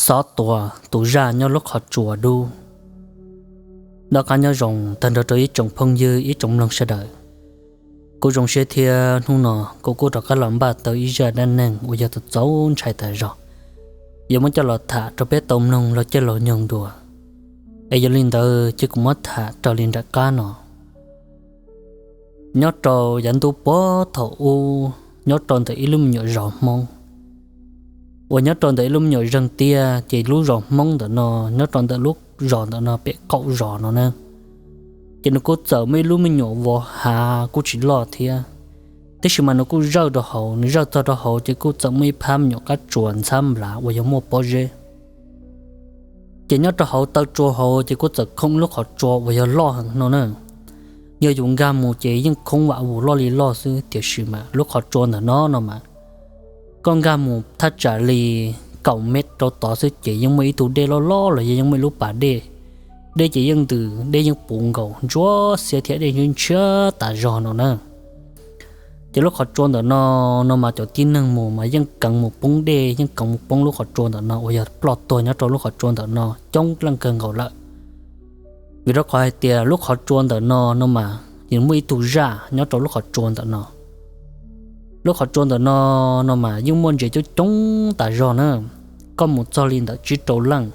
Txob tua tus zaj nyob lub qhov tsua dub. Noj qab nyob zoo tag nrho rau ib tsoom phooj ywg ib tsoom mloog sawv daws. Kuv zoo siab thiab hnub no kuv kuj rov qab los npaj tau ib zaj dab neeg uas yog txaus ntshai tas zog, yuav muab coj los tham rau peb tau mloog los coj los nyoog dua. Es yog li ntawd ces kuv muab tham raws li nram qab no. Nyob rau yav ntuj puag thaum ub, nyob rau ntawm ib lub me nyuam zos Hmoob, uas nyob rau ntawm ib lub me nyuam zeeg tiag, ces lub zos Hmoob ntawm no nyob rau ntawm lub zos ntawm no pem qaum zos no na, ces nws kuj txawm muaj ib lub me nyuam vos hav kuj tsis loj thiab, tab sis mas nws kuj zawj rau hauv, nws zawj txog rau hauv ces kuj txawm muaj ib phab me nyuam qab tsua ntxhab nplav uas yog muaj pob zeb. Ces nyob rau hauv taw tsua hauv ces kuj txawm khoov ib lub qhov tsua uas yog loj heev no na. Yog yus nkag mus ces yeej khoov vam vus loj li loj xwb, tiam sis mas lub qhov tsua ntawm no no mas koj nkag mus thaj tsam li kaum mev rau tod xwb ces yeej muaj ib tug dej loj loj los yog yeej muaj ib lub pas dej. Dej ces yeej ntws, dej yeej puv nkaus ntsuab xiab thiab dej yeej ntshiab tas zog no na. Ces lub qhov tsua ntawm no, no mas cov tib neeg mus mas yeej keev mus poob dej, yeej keev mus poob lub qhov tsua ntawm no uas yog ploj tuag nyob rau lub qhov tsua ntawm no coob leej kawg nkaus lawm. Vim rau qhov hais tias lub qhov tsua ntawm no no mas yeej muaj ib tug zaj nyob rau lub qhov tsua ntawm no. Lub qhov tsua ntawm no, no mas yeej muaj ntses coob coob tas zog na. Koj mus txog li ntawm tsib rau leej,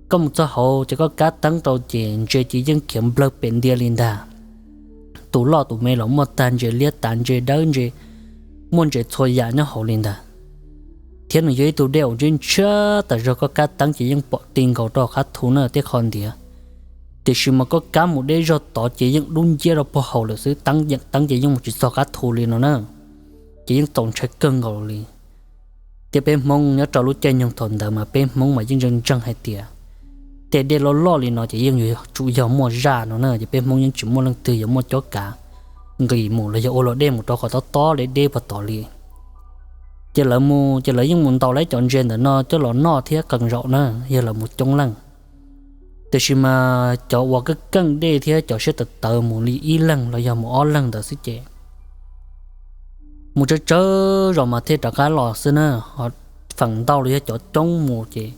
koj mus txog hauv ces koj kab teeb rau ces ntses ces yeej khiav nplawg pem ntia li ntag. Tus loj tus me los muaj tag, ntses liab tas, ntses dawb, ntses, muaj ntses txhua yam nyob hauv li ntag. Thiab nws yog ib tug dej uas ntshiab ntshiab tas zog, koj kab teeb ces yeej pom ti nkaus rau qab thu na tej qho ntiav. Tiam sis mas koj kab mus deb zog tod ces yeej dub nciab rau puag hauv lawm xwb, teeb yeem teeb ces yeej mus tsis txog qab thu li no na. Ces yeej txaus ntshai kawg nkaus li. Thiab peb Hmoob nyob rau lub caij nyoog thaum ntawd mas peb Hmoob mas yeej ntseeg ntseeg hais tias tej dej loj loj li no ces yeej yuav tsum yog muaj zaj no na, ces peb Hmoob yeej tsis muaj leej twg yuav muaj cob kav nqis mus los yog ua luam dej mus rau qhov tob tob deb deb puag tod li. Ces lawv mus ces lawv yeej mus ntaus lawv cov ntses ntawm no coj los noj thiab qee zaum na, yog lawv mus coob leej. Tiam sis mas cov uas keej keej dej thiab cov siab tawv tawv mus li ib leeg los yog mus ob leeg ntawd xwb ces mus tsawg tsawg zaus mas thiaj rov qab los xwb na. Ho feem ntau los yog cov coob mus ces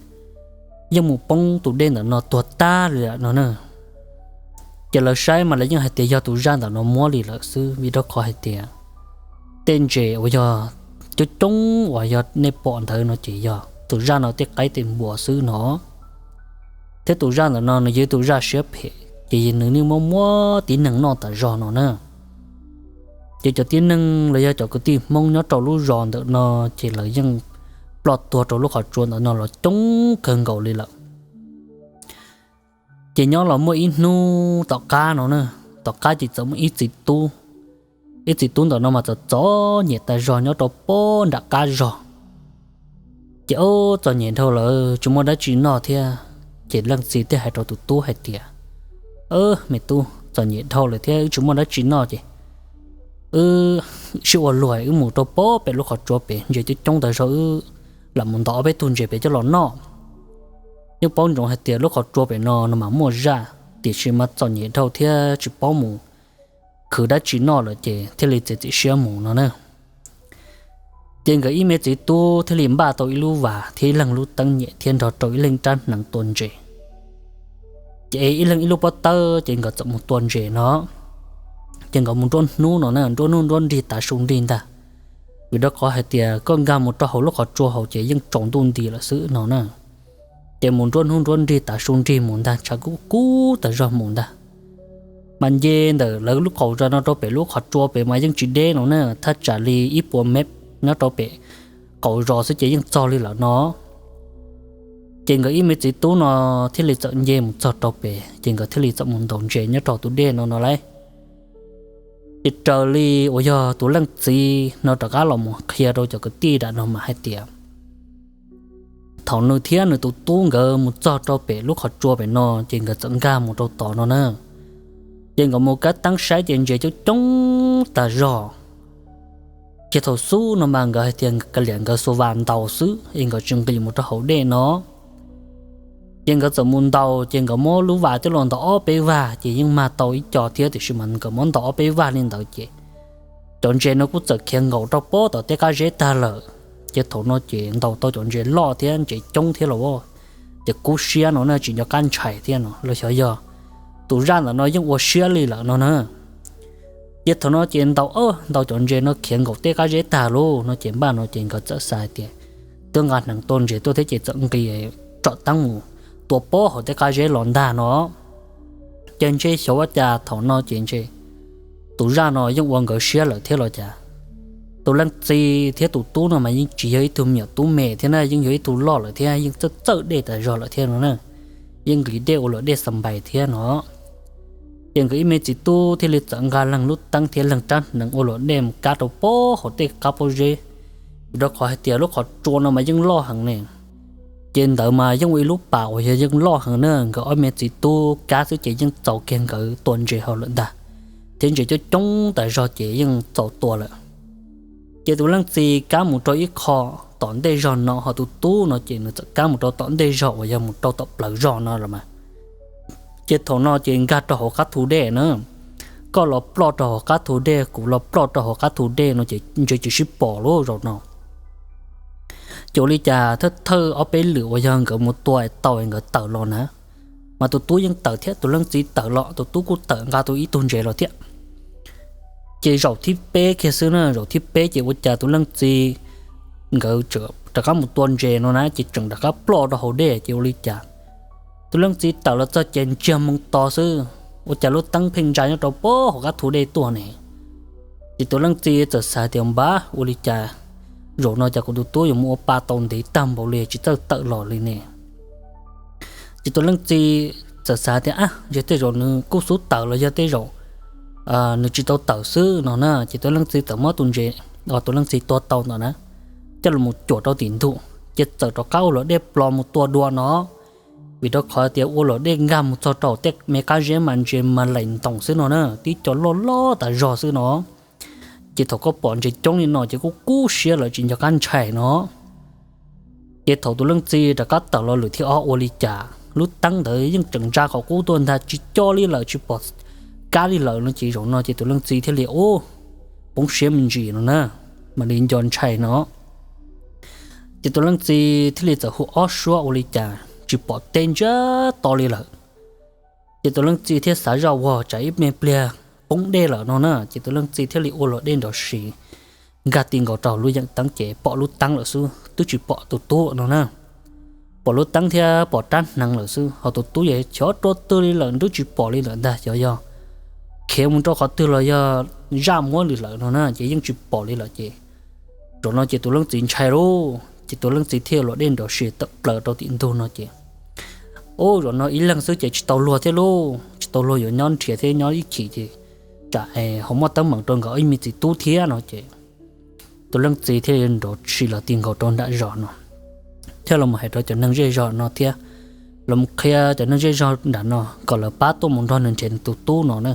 yeej mus poob tus dej ntawm no tuag tag li lawm no na. Ces lawv saib mas lawv yeej hais tias yog tus zaj ntawm no muab li lawm xwb, vim rau qhov hais tias tej ntses uas yog coob coob uas yog nej pom ntawd no ces yog tus zaj no tej qaib tej npua xwb no. Thiab tus zaj ntawm no nws yog ib tus zaj siab phem ces nws yeej muab muab tib neeg noj tas zog no na. Ces cov tib neeg los yog cov kwv tij Hmoob nyob rau lub zos ntawm no ces lawv yeej ploj tuag rau lub qhov tsua ntawm no los coob kawg nkaus li lawm. Ces nyob los muaj ib hnub tom qab no na, tom qab ces txawm muaj ib txiv tub. Ib txiv tub ntawm no mas txom txom nyem tas zog nyob rau pob nram qab zog. Ces ub txom nyem dhau lawm tsis muaj dab tsi noj thiab, ces leej txiv thiaj hais rau tus tub hais tias, Me tub, txom nyem dhau lawm thiab wb tsis muaj dab tsi noj ces wb sib ua luag wb mus rau pob pem lub qhov tsua pem, ntses coob coob tas zog, wb lam mus ntaus ob peb tug ntses pem coj los noj. Yeej paub ntsoov hais tias lub qhov tsua pem no no mas muaj zaj, tiam sis mas txom nyem dhau thiab tsis paub mus khwv dab tsi noj lawm ces thiaj li txiav txim siab mus no na. Ces nkawd ib me txiv tub thiaj li npaj tau ib lub vas thiab ib leeg lub teeb nyem thiab nrog rau ib leeg rab hneev tua ntses. Ces ib leeg ib lub pob tawb ces nkawd txawm mus tua ntses no. Ces nkawd mus nruab hnub no na, nruab hnub nruab nrig tav su nrig ntag. Vim rau qhov hais tias koj nkag mus rau hauv lub qhov tsua hauv ces yeej tsaus ntuj nti lawm xwb no na. Ces mus nruab hnub nruab nrig tav su nrig mus ntag, tshav kub kub tas zog mus ntag. Mas nce ntawm lawv lub qaum zos no rau pem lub qhov tsua pem mas yeej tsis deb no na, thaj tsam li ib puas mev nyob rau pem qaum zos xwb ces yeej txog li lawm no. Ces nkawd ib me txiv tub no thiaj li txawm nce mus txog rau pem ces nkawd thiaj li txawm mus ntaus ntses nyob rau tus dej no no lauj. Ces raws li uas yog tus leej txiv no rov qab los mus qhia rau cov kwv tij nram no mas hais tias thaum nws thiab nws tus tub nkawd mus txog rau pem lub qhov tsua pem no ces nkawd txawm nkag mus rau tod no na. Ces nkawd mus kab teeb saib ces ntses coob coob tas zog. Ces thaum xub no mas nkawd hais tias kav liam nkawd xuas vas ntaus xwb es nkawd tsis nqis mus rau hauv dej no. Ces nkawd txawm mus ntaus ces nkawd muab lub vas coj los ntaus ob peb vag ces yeej mag tau ib co thiab, tiam sis mas nkawd muab ntaus ob peb vag li ntawd ces cov ntses no kuj txawm khiav nkaum rau pob tom tej qab zeb tag lawm. Ces thaum no ces ntaus tau cov ntses loj thiab ntses coob thiab los, ces kub siab no na, tsis nco qab ntshai thiab no los xyov yog tus zaj ntawm no yeej ua siab li lawm no na. Ces thaum no ces ntaus, ntaus cov ntses no khiav nkaum tej qab zeb tag lawm no ces npaj no ces nkawd txawm xav hais tias twb nqa hneev tua ntses tuaj thiab ces txawm nqis tsom teeb mus tua pob hauv tej qab zeb los ntag no. Ces ntshe xyov ua cas thaum no ces ntshe tus zaj no yeej ua nkawd siab lawm thiab los cas. Tus leej txiv thiab tus tub no mas yeej tsis yog ib tug me nyuam tub me thiab na, yeej yog ib tug loj lawm thiab yeej txawj txawj dej tas zog lawm thiab no na, yeej nqis dej ua luam dej xa npais thiab no. Ces nkawd ib me txiv tub thiaj li txawm nqa leeg lub teeb thiab leeg rab hneev ua luam dej mus kab rau pob hauv tej qab pob zeb, vim rau qhov hais tias lub qhov tsua no mas yeej loj heev ne. Ces ntawd mas yeej ua ib lub pas uas yog yeej loj heev na, nkawd ob me txiv tub kab xwb ces yeej txaus kiag nkawd tua ntses hauv lawm ntag, thiab ntses coob coob tas zog ces yeej txaus tua lawm. Ces tus leej txiv kab mus rau ib qho tom ntej zog no, ho tus tub no ces nws txawm kab mus rau tom ntej zog uas yog mus rau tom plawv zog no los mas. Ces thaum no ces nkag rau hauv qab thu dej na, koj los ploj rau hauv qab thu dej, kuv los ploj rau hauv qab thu dej no ces ntshe tsis sib pom lawm zaum no. Ces ua li cas thawj thawj ob peb lwm uas yog nkawd mus tua tau nkawd tawm los na, mas tus tub yeej tawm thiab tus leej txiv tawm los, tus tub kuj tawm nqa tus ib tug ntses los thiab. Ces zaum thib peb kiag xwb na, zaum thib peb ces ua cas tus leej txiv nkawd rov qab mus tua ntses no na ces tseem rov qab ploj rau hauv dej ces ua li cas tus leej txiv tawm los txog ces ntsiag moo to xwb, ua cas lub teeb pheej ntsa nyob rau pob hauv qab thu dej tuaj ne. Ces tus leej txiv txawm xav tias npab ua li cas zaum no cas kuv tus tub yuav mus ua pa tau ntev tag npaum li tsis txawj tawm los li ne. Ces tus leej txiv txawm xav tias a ntshe tej zaum nws kuj xub tawm los yog tej zaum nws tsis tau tawm xwb no na. Ces tus leej txiv txawm muab tus ntses uas tus leej txiv tua tau ntawd na coj los cuam rau tim ntug ces txawm rov qab ua luam dej plo mus tua dua no. Vim rau qhov tias ua luam dej nkag mus txog rau tej me qab zeb mas ntses mas laim ntoos xwb no na, tib co loj loj tas zog xwb no. Ces thaum koj pom ntses coob li no ces kuj kub siab lawm tsis nco qab ntshai no. Ces thaum tus leej txiv rov qab tawm los lwm thib ob ua li cas lub teeb ntawd yeej tseem ntsa qhov qub tuaj ntag, tsis co li lawm tsis pom kab li lawm no ces zaum no ces tus leej txiv thiaj li ua poob siab me ntsis no na, mam li nco ntshai no. Ces tus leej txiv thiaj li txawm hu ob suab ua li cas tsis pom teb ntsiag to li lawm. Ces tus leej txiv thiaj xav zoj ua tsam ib me pliag poob dej lawm no na, ces tus leej txiv thiaj li ua luam dej nrov si nkag ti nkaus rau lub yeem teeb ces pom lub teeb lawm xwb twb tsis pom tus tub no na. Pom lub teeb thiab pom rab hneev lawm xwb, ho tus tub yeej xyov rau twg li lawm twb tsis pom li lawm ntag, xyov yog khiav mus rau qhov twg los yog zaj muab li lawm no na ces yeej tsis pom li lawm ces zaum no ces tus leej txiv ntshai lauj, ces tus leej txiv thiaj ua luam dej nrov si tawm plaws rau tim ntug no ces ub zaum no ib leeg xwb ces tsis tau luag thiab lauj, tsis tau luag yuav nyob nrhiav thiab nyob ib chim ces tsam ho muaj teeb meem rau nkawd ib me txiv tub thiab no ces tus leej txiv thiaj nrov si los ti nkaus rau nram zos no thiab los hais rau cov neeg zej zog no thiab los qhia cov neeg zej zog nram no kom lawv pab tuaj mus nrog nws nrhiav nws tus tub no na.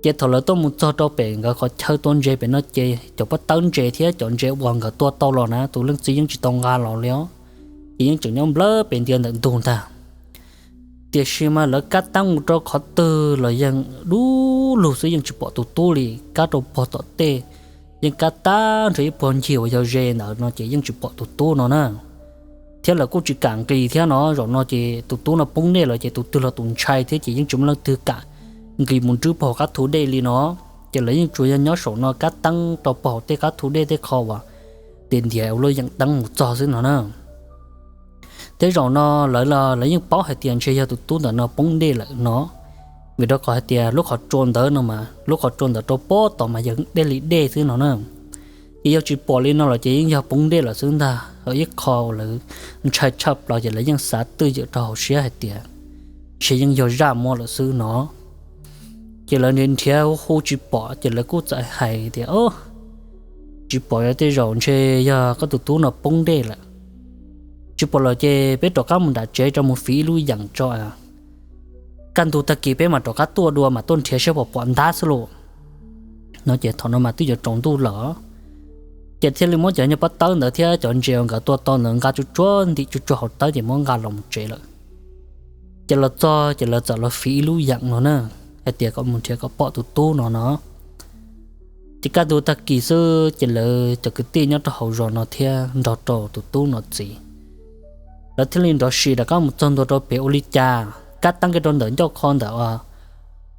Ces thaum lawv tuaj mus txog rau pem nkawd qhov chaw tua ntses pem no ces cov pob tawb ntses thiab cov ntses uas nkawd tua tau los na tus leej txiv yeej tsis tau nqa los li os, ces yeej tseem nyob nplawg pem ntiag ntawm ntug ntag. Tiam sis mas lawv kab teeb mus rau qhov twg los yeej dub lug xwb yeej tsis pom tus tub li, kab rau pog tom tej yeej kab tag nrho ib puag ncig uas yog ze ntawd no ces yeej tsis pom tus tub no na. Thiab lawv kuj tsis kam nqis thiab no, zaum no ces tus tub no poob dej lawm ces tus twg los tus ntshai thiab ces yeej tsis muaj leej twg kam nqis mus nrwb pog hauv qab thu dej li no. Ces lawv yeej tsuas yog nyob saum no kab teeb rau pog hauv tej qab thu dej tej qho uas ntiav ntiav ua lub yeem teeb mus txog xwb no na. Thiab zaum no lawv los lawv yeej paub hais tias ntshe yog tus tub ntawm no poob dej lawm no, vim rau qhov hais tias lub qhov tsua ntawd no mas lub qhov tsua ntawd rau pob tod mas yog dej li dej xwb no na. Ces yog tsis pom li no los ces yeej yog poob dej lawm xwb ntag. Ib qho lawv ntshai tshaj plaws ces lawv yeej xav twj ywm rau hauv siab hais tias ntshe yeej yog zaj muab lawm xwb no. Ces lawv nrhiav nrhiav hu tsis pom ces lawv kuj txawm hais tias o, tsis pom yog tej zaum ntshe yog koj tus tub no poob dej lawm. Tsis pom lawm ces peb rov qab mus nram tsev rau mus fiv ib lub yeem tso, kaj ntug tag kis peb mam rov qab tuaj dua mam tuaj nrhiav saib puas pom ntab xwb lauj. No ces thaum no mas twb yuav tsaus ntuj lawm, ces thiaj li muab cov nyuag pob tawb ntawd thiab cov ntses uas nkawd tua tau ntawd nqa tsuj tsuag ntim tsuj tsuag hauv tawb ces muab nqa los mus tsev lawm. Ces los txog ces lawv txawm los fiv ib lub yeem no na, hais tias kom mus nrhiav kom pom tus tub no no. Tsis kaj ntug tag kis xwb ces lawv cov kwv tij nyob rau hauv zos no thiab nrog rau tus tub no txiv, lawv thiaj li nrov sim rov qab mus txog ntua rau pem ua li cas, kab teeb kiag rau ntawm ncauj qho ntawm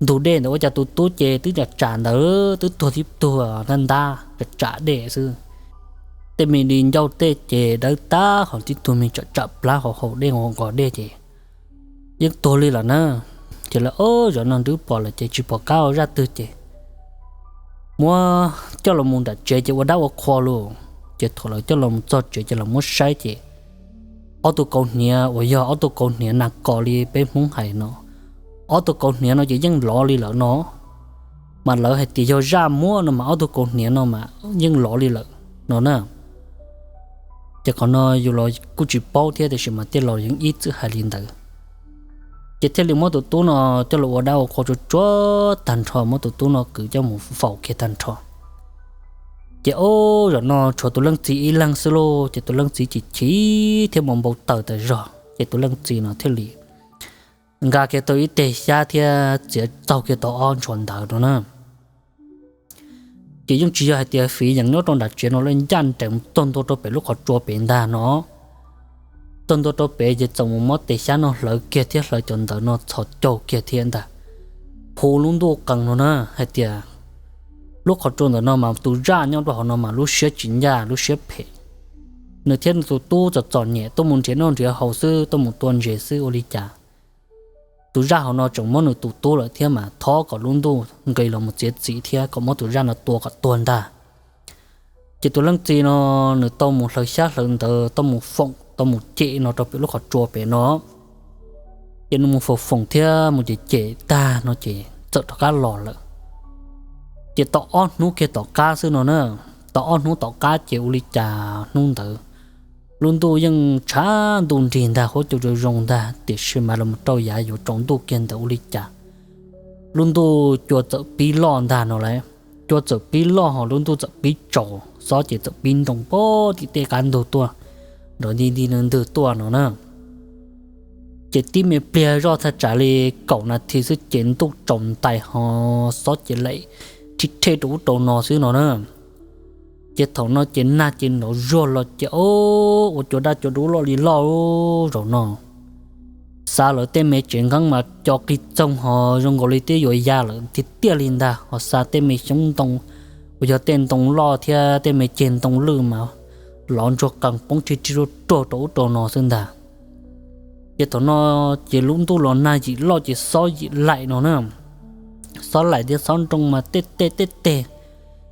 ntug dej ntawd ua cas tus tub ces twb tsam tsam ntawd twb tuag tib tug ntab ntab tsam tsam dej xwb. Tej me li ncauj tej ces dawb tag ho tib tug me tsam tsam plab hauv hauv dej nqos dej ces yeej tuag li lawm na. Ces lawv ob zos no twb pom lawm ces tsis pom qab ua zaj twg ces muab coj los mus nram tsev ces ua dab ua qhua lauj. Ces thaum lawv coj los mus txog tsev ces los muab saib ces ob tug kauv hniav uas yog ob tug kauv hniav nag kos li peb Hmoob hais no, ob tug kauv hniav no ces yeej lov li lawm no. Mas lawv hais tias yog zaj muab no mas ob tug kauv hniav no mas yeej lov li lawm no na. Ces qhov no yus los kuj tsis paub thiab tiam sis mas tej laus yeej ib txwm hais li ntawd. Ces thiaj li muab tus tub no coj los ua dab ua qhua tsuag tsuag tag nrho, muab tus tub no kwv coj mus faus kiag tag nrho. Ces ob zos no tshuav tus leej txiv ib leeg xwb lauj, ces tus leej txiv chim chim thiab mus npau taws tas zog ces tus leej txiv no thiaj li nqa kiag tau ib teg xyab thiab txiav txaug kiag tau ob ntshua ntawd no na. Ces yeej tsis yog hais tias fiv yees nyob rau nram tsev no lawm, ncaj nraim mus txog ntua rau pem lub qhov tsua pem ntag no. Txog ntua rau pem ces txawm mus muab tes xyab no hlawv kiag thiab hlawv cov ntawd no txhos caug kiag thiab ntag. Hu lub ntuj qees no na hais tias lub qhov tsua ntawm no mas tus zaj nyob rau hauv no mas lub siab tsis ncaj lub siab phem. Nws thiab nws tus tub txom txom nyem tuaj mus nrhiav noj nrhiav haus xwb, tuaj mus tua ntses xwb ua li cas tus zaj hauv no tseem muab nws tus tub lawm thiab mas thov kom lub ntuj nqis los mus txiav txim thiab kom muab tus zaj no tua kom tuag ntag. Ces tus leej txiv no nws tau mus hlawv xyab hlawv ntawv, tau mus foom tau mus cem no rau pem lub qhov tsua pem no. Ces nws mus foom foom thiab mus cem cem tag no ces txawm rov qab los lawm. Ces tau ob hnub kiag tom qab xwb no na, tau ob hnub tom qab ces ua li cas hnub ntawd lub ntuj yeej tshav ntuj nrig ntag, huab cua zoo zoo ntag, tiam sis mas los rau yav yuav tsaus ntuj kiag ntawd ua li cas lub ntuj cua txawm pib loj ntag no lauj. Cua txawm pib loj ho lub ntuj txawm pib tsaus, xob ces txawm pib nroo pog tim tej qab ntug tuaj nrov nti nti ntwg tuaj no na. Ces tib me pliag zoj thaj tsam li kaum nas this xwb ces ntuj tsaus ntais ho xob ces laim rhib rhej rau ub rau no xwb no na. Ces thaum no ces nag ces nrov zuag los ces ua cua daj cua dub loj li loj zaum no. Xav lawv tej me tsev nqeeb mas co qig txoog ho zoo nkaus li twb yuav ya lawm tiag tiag li ntag, ho xa tej me xyoob ntoo uas yog tej ntoo loj thiab tej me ceg ntoo lwj mas lov ntsuag qees poob rhij rhij ruaj ruag rau ub rau no xwb ntag. Ces thaum no ces lub ntuj los nag yim loj ces xob yim laim no na. Xob laim thiab xob nroo mas tej teg tej teg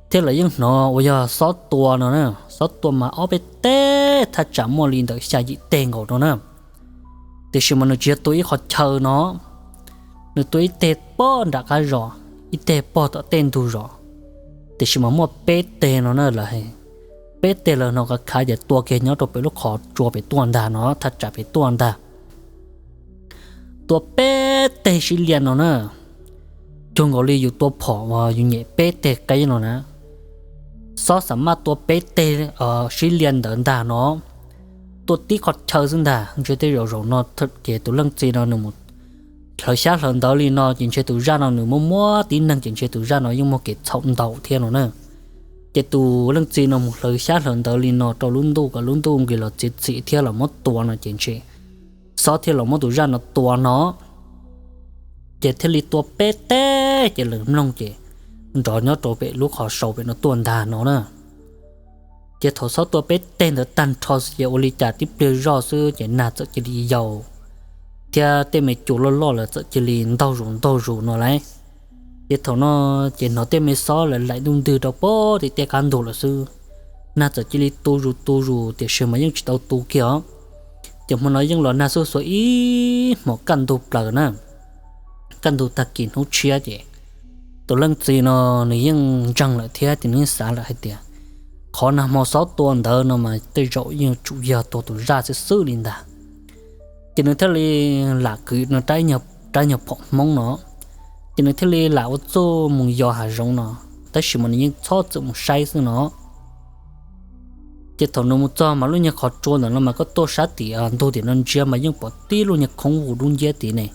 thiab lawv yeej hnov uas yog xob tua no na. Xob tua mas ob peb teg thaj tsam muaj li ntawm xya yim teg nkaus no na. Tiam sis mas nws tsis yog tua ib qho chaw no, nws tua ib teg pog nram qab zos, ib teg pog tom tej ntug zos. Tiam sis mas muaj peb teg no na lawv, peb teg lawv no khav khav ces tua kiag nyob rau pem lub qhov tsua pem tuaj ntag no, thaj tsam pem tuaj ntag. Tua peb teg sib lia no na, cuag nkaus li yus tua phom uas yus nyem peb teg qeb no na. Xob xam maj tua peb teg sib lia ntawd ntag no, tua tib qho chaw xwb ntag. Ntshe tej zaum zaum no ces tus leej txiv no nws mus hlawv xyab hlawv ntawv li no ces ntshe tus zaj no nws muaj muab tib neeg ces ntshe tus zaj no yeej muaj kev txhaum ntau thiab no na. Ces tus leej txiv no mus hlawv xyab hlawv ntawv li no rau lub ntuj kom lub ntuj nqis los txiav txim thiab los muab tua no ces ntshe xob thiaj los muab tus zaj no tua no. Ces thiaj li tua peb teg ces lawv mloog ces nrov nyob rau pem lub qhov sau pem no tuaj ntag no na. Ces thaum xob tua peb teg ntawd tag nrho ces ua li cas tib pliag zoj xwb ces nag txawm cia li yau, thiab tej me cua loj loj lawm txawm cia li ntaug zus ntaug zus no lauj. Ces thaum no ces hnov tej me xob lawv laim ntuj ntwg rau pog tim tej qab ntug lawm xwb. Nag txawm cia li tu zus tu zus tiam sis mas yeej tsis tau tu kiag os. Ces hmo no yeej los nag xuj xuav ib hmos kaj ntug plaws na. Kaj ntug tag kis hnub tshiab ces tus leej txiv no nws yeej ntseeg lawm thiab ces nws yeej xav lawm hais tias qhov nag hmo xob tua ntawd no mas tej zaum yeej tsum yog tua tus zaj xwb xwb li ntag. Ces nws thiaj li lam kwv no rab nyuag phom hmoob no, ces nws thiaj li lam ua txuj mus yos hav zoov no, tab sis mas nws yeej txhob txwm mus saib xwb no. Ces thaum nws mus txog mas lub nyuag qhov tsua ntawm no mas koj tuaj sab tim ntug tim no ntsia mas yeej pom tib lub nyuag khoob vus dub nciab tid ne.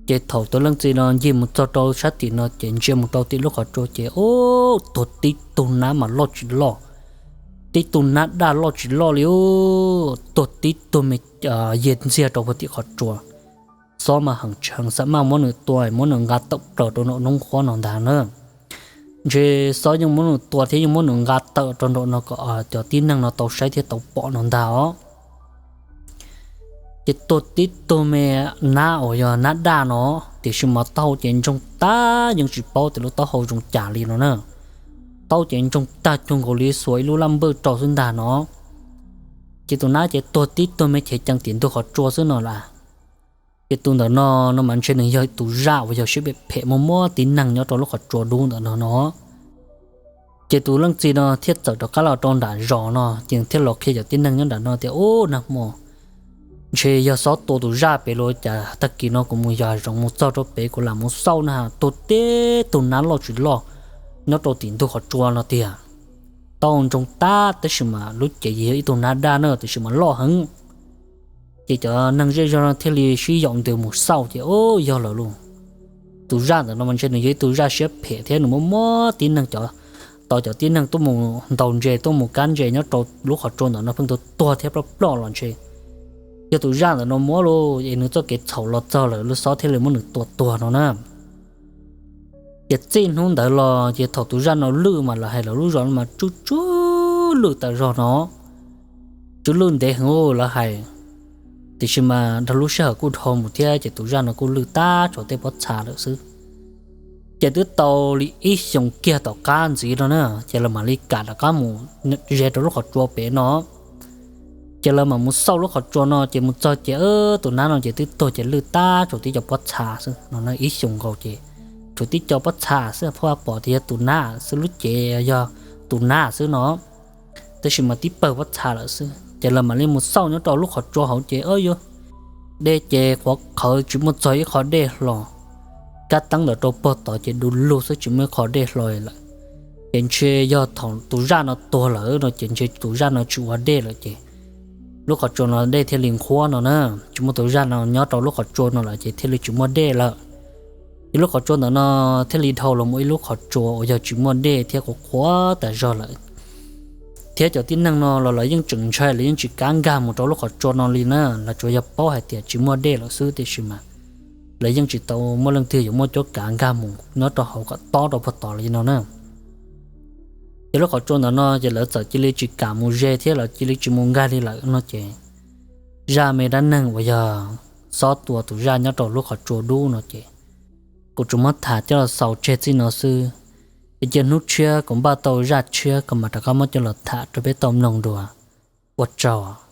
Ces thaum tus leej txiv no ncig mus txog rau sab tim no ces ntsia mus rau tim lub qhov tsua ces ub, tuag tib tug nab mas loj tsis loj, tib tug nab daj loj tsis loj li ub, tuag tib tug me yig ntxiag rau puag tim qhov tsua. Xob mas heev tshee xav mas muab nws tua muab nws nqa tawm plaws rau nram noob qhuab no ntag na. Ntshe Xob yeej muab nws tua thiab yeej muab nws nqa tawm rau nram no kom cov tib neeg no tau saib thiab tau pom no ntag os. Ces tuag tib tug me nab uas yog nab daj no, tiam sis mas taub hau ces ntsoog tag yeej tsis paub tias lub taub hau zoo cas li no na. Taub hau ces ntsoog tag cuag nkaus li xuas ib lub laj npawj rau xwb ntag no. Ces tus nab ces tuag tib tug me chev cees tim ntug qhov tsua xwb no las. Ces tus ntawm no no mas ntshe nws yog tus zaj uas yog siab phem phem muab muab tib neeg nyob rau lub qhov tsua dub ntawm no no. Ces tus leej txiv no thiaj txawm rov qab los rau nram zos no ces thiaj los qhia cov tib neeg nyob nram no tias ub, nag hmo ntshe yog Xob tua tus zaj pem los cas tag kis no kuv mus yos zoov mus txog rau pem kuv lam mus xauj na, tuag tib tug nab loj tsis loj nyob rau tim ntug qhov tsua no tiag. Taub hau ntsoog tag tab sis mas lub cev yog ib tug nab daj na tiam sis mas loj heev. Ces cov neeg zej zog no thiaj li sib yaum ntws mus xauj ces ub, yog lawm lauj. Tus zaj ntawm no mas ntshe nws yog ib tug zaj siab phem thiab nws muab muab tib neeg cov, tau cov tib neeg tuaj mus ntaus ntses tuaj mus kab ntses nyob rau lub qhov tsua ntawm no pheej tuag tuag thiab ploj ploj los ntshe yog tus zaj ntawm no muab lauj, es nws txoj kev txhaum los txog lawm lub Xob thiaj li muab nws tua tuag no na. Ces txij hnub ntawd los ces thaum tus zaj no lwj mas lawv hais lawv lub zos no mas tsw tsw lwj tas zog no, tsw lwj ntev heev lawv hais. Tiam sis mas dhau lub sij hawm kuj dhau mus thiab ces tus zaj no kuj lwj tab tsuas tej pob txha lawm xwb. Ces twb tau li ib xyoos kiag tom qab ntxiv no na ces lawv mam li kam rov qab mus ze rau lub qhov tsua pem no. Ces lawv mam mus xauj lub qhov tsua no ces mus txog ces tus nab no ces twb tuag ces lwj tab tsuas tib co pob txha xwb no, ib xyoos nkaus ces tshuav tib co pob txha xwb, pheej pom tias yog tus nab xwb, lub cev yog tus nab xwb no, tab sis mas tib pawg pob txha lawm xwb. Ces lawv mam li mus xauj nyob rau lub qhov tsua hauv ces ub, yuav dej ces qhuav qhawv tsis muaj txog ib qho dej hlo, kab teeb ntawm rau puag tod ces du lug xwb tsis muaj ib qho dej hlo lawm. Ces ntshe yog thaum tus zaj no tuag lawm no ces ntshe tus zaj no tsis ua dej lawm ces lub qhov tsua no dej thiaj li nqhuab no na, tsis muaj tus zaj no nyob rau lub qhov tsua no lawm ces thiaj li tsis muaj dej lawm. Ces lub qhov tsua ntawm no thiaj li dhau los mus ib lub qhov tsua uas yog tsis muaj dej thiab qhuav qhuav tas zog lawm. Thiab cov tib neeg no los lawv yeej tseem ntshai, lawv yeej tsis kav nkag mus rau lub qhov tsua no li na, lawv tsuas yog paub hais tias tsis muaj dej lawm xwb tiam sis mas lawv yeej tsis tau muaj leej twg yuav muaj cuab kav nkag mus nyob rau hauv kom tob rau puag tod li no na. Ces lub qhov tsua ntawm no ces lawv txawm cia li tsis kam mus ze thiab lawv cia li tsis mus nkag li lawm no ces zaj me dab neeg uas yog Xob tua tus zaj nyob rau lub qhov tsua dub no ces kuv tsuas muab tham coj los xaus tseg txij no xwb. Es cia hnub tshiab kuv npaj tau zaj tshiab kuv mam rov qab muab coj los tham rau peb tau mloog dua. Ua tsaug.